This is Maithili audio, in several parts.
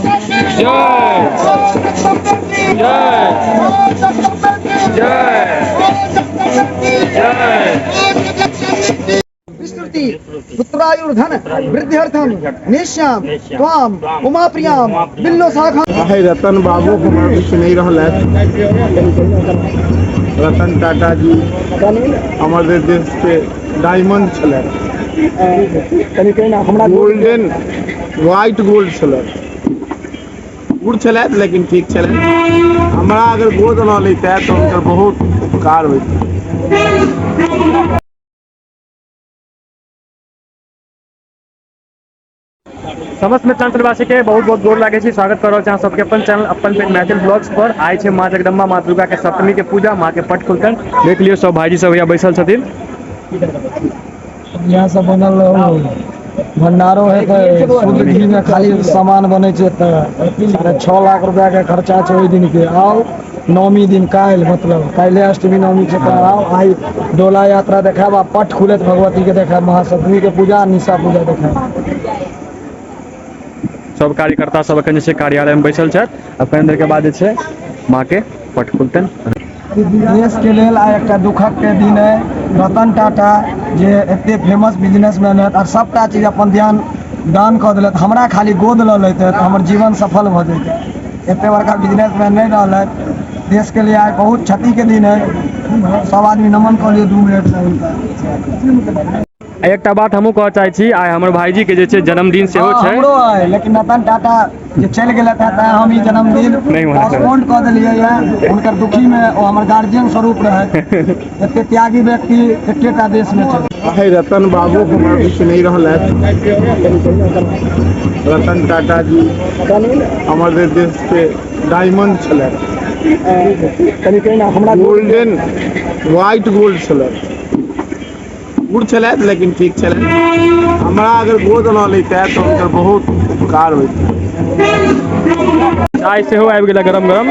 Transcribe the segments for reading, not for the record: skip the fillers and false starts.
जय जय जय जय। विस्तृति पुत्रायुर्धन वृद्ध्यर्थम निश्याम त्वाम उमाप्रियाम बिल्लो शाखा। रतन बाबू हमर बीच नहीं रहल। रतन टाटा जी हमारे देश के डायमंड छलै, गोल्डन व्हाइट गोल्ड छलै, बूढ़ छलै लेकिन ठीक छलै। हमरा अगर गोद लऽ लैते तऽ हुनकर बहुत उपकार होइत। समस्त मिथिलांचलवासी के बहुत बहुत गोर लागै छी। स्वागत कर रहल छी अहाँ सबके अपन चैनल अपन पेज मैथिल ब्लॉग्स पर। आइ छै माँ जगदम्बा माँ दुर्गा के सप्तमी के पूजा, माँ के पट खुलतनि। देख लियौ सब भाईजी सब यहाँ बैसल छथिन। यहाँ सब बनल भंडारो है तऽ शुद्ध घी में खाली सामान बनै छै तऽ 6.5 लाख रुपया के खर्चा छै ओहि दिन के। आउ नौमी दिन काल्हि, मतलब काल्हि अष्टमी नौमी छै तऽ आउ आइ डोला यात्रा देखायब आ पट खुलत भगवती के देखायब, महासप्तमी के पूजा निशा पूजा देखायब। सब कार्यकर्ता सब एखन जे छै कार्यालय में बैसल छथि। आ कनि देर के बाद जे छै माँ के पट खुलतनि। देश के लेल आइ एकटा दुखक के दिन है। रतन टाटा जे एते फेमस बिजनेसमैन है और सबटा चीज अपन ध्यान दान कऽ देलथि, हमरा खाली गोद लऽ लैते तऽ हमर जीवन सफल भऽ जैते। एते बड़का बिजनेसमैन नहि रहलथि। देश के लिए आइ बहुत क्षति के दिन है। सब आदमी नमन कऽ लियौ 2 मिनट से हुनका। एकटा बात हमहूँ कहऽ चाहै छी, आइ हमर भाईजी के जे छै जन्मदिन सेहो छै। हमरो है, लेकिन रतन टाटा जे चलि गेलथि हैं तैं हम ई जन्मदिन पोस्टपोन कऽ देलियै है। हुनकर दुखी में ओ हमर गार्जियन स्वरूप रहै। एते त्यागी व्यक्ति एकेटा देश में छै। आइ रतन बाबू हमर बीच नहीं रहल। रतन टाटा जी हमारे देश के डायमंड छलै, गोल्डन व्हाइट गोल्ड छलै, बूढ़ छलै लेकिन ठीक छलै। हमरा अगर गोद लऽ लैते तऽ हुनकर बहुत उपकार होइत। चाय सेहो आबि गेलै गरम गरम।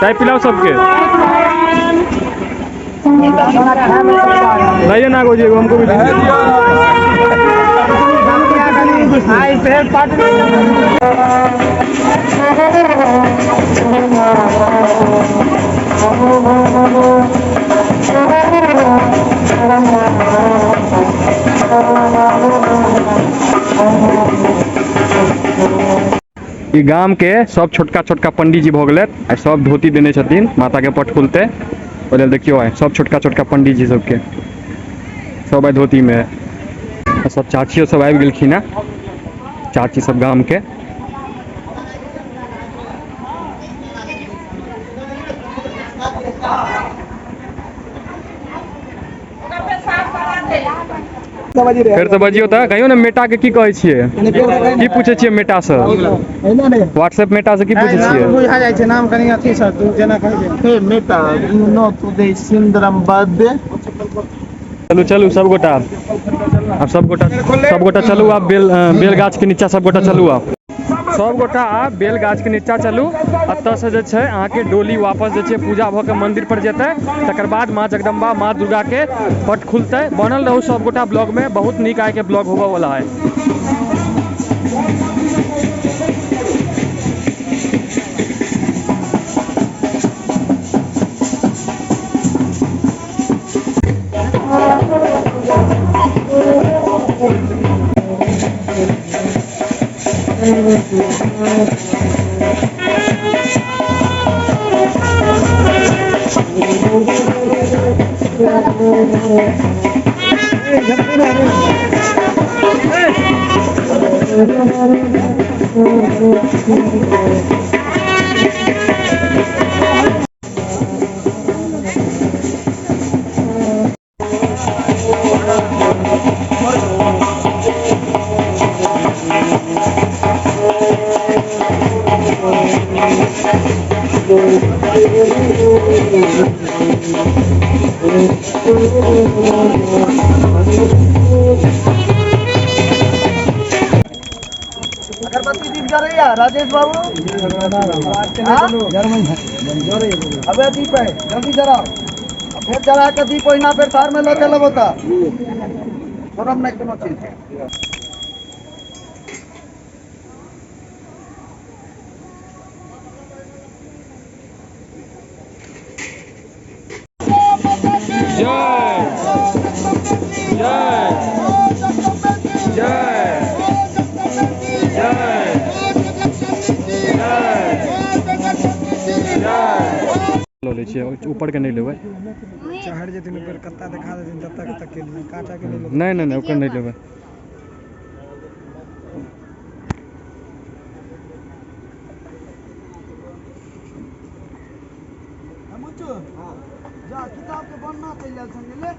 चाय पिलाउ सबके। लाइए ना गोजी, हमको भी दीजिए। ई गाम के सब छोटका छोटका पंडीजी भऽ गेलथि। आइ सब धोती देने छथिन माता के पट खुलते। ओहि लेल देखियौ आइ सब छोटका छोटका पंडीजी सबके सब आइ धोती में है। सब चाचियो सब आबि गेलखिन हेँ, चाची सब गाम के। फेर से बजियौ तऽ कहियौ ने, मेटा के की कहै छियै, की पूछै छियै मेटा से? व्हाट्सएप मेटा से की पूछै छियै? बुझा जाइ छै नाम कनि अथी सर, तू जेना कहै छै। हे Meta, you know today Sundaram birthday. चलू चलू सब गोटा, आब सब गोटा चलू आब बेल बेल गाछ के नीचा सब गोटा चलू। आब सब गोटा आब बेल गाछ के नीचा चलू। एतऽ से जे छै अहाँके डोली वापस जे छै पूजा भऽ के मंदिर पर जेतै, तकर बाद माँ जगदम्बा माँ दुर्गा के पट खुलतै। बनल रहू सब गोटा ब्लॉग में, बहुत नीक आइ के ब्लॉग होबऽ वाला है। अगरबत्ती दीप जरैया राजेश बाबू, अबे दीप है, जल्दी जराओ। फिर जरा के दीप ओहिना फिर थार में लऽ चलब ओतऽ। छोड़ब नहि कोनो चीज। लै छियै, ऊपरके नहि लेबै। चढ़ि जेथिन ऊपर, कत्ता देखा देथिन तब तक के लिए काटा के लेल। नहि नहि नहि, ओकर नहि लेबै। जा, किताब के बनना चलि आयल संगे ले।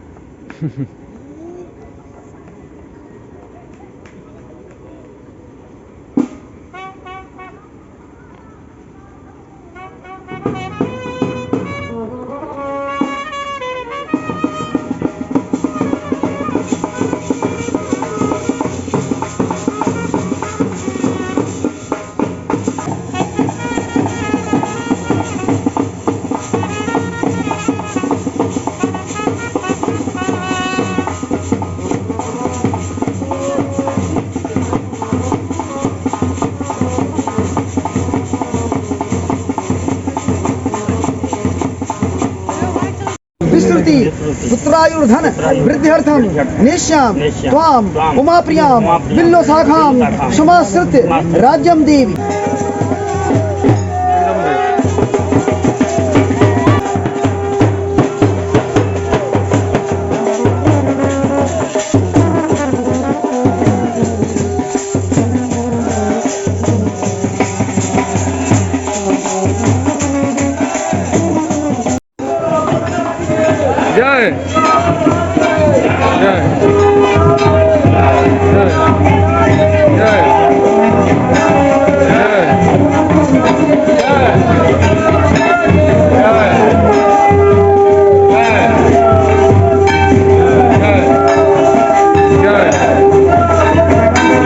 विस्तृति पुत्रायुर्धन वृद्ध्यर्थम नेश्याम त्वाम उमाप्रियाम बिल्लो शाखाम समाश्रित राज्यम देवी। जय जय जय जय जय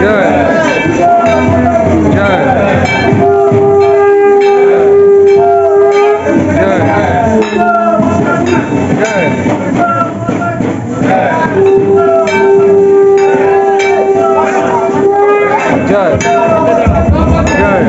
जय जय जय जय जय जय जय जय।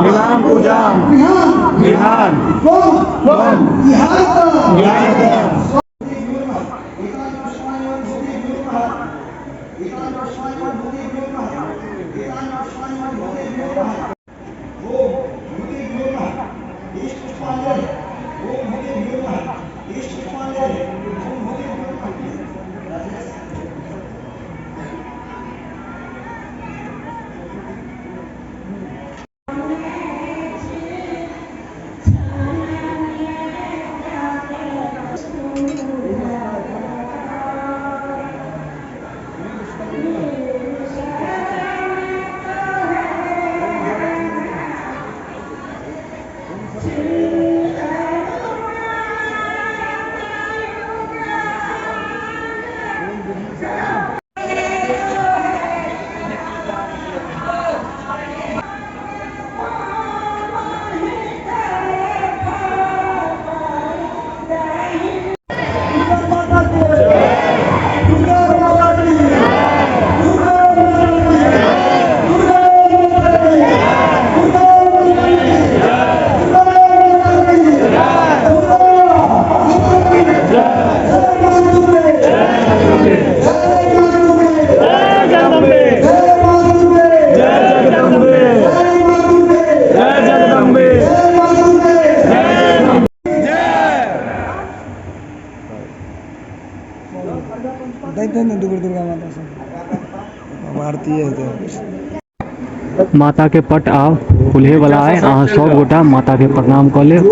इमाम पूजा बिहान दैते ने दुर्गा दुर्गा माता सब भारतीय हेतै। माता के पट आब खुले वाला है। अहाँ सब गोटा माता के प्रणाम कऽ लेब।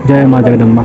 जय माँ जगदम्बा।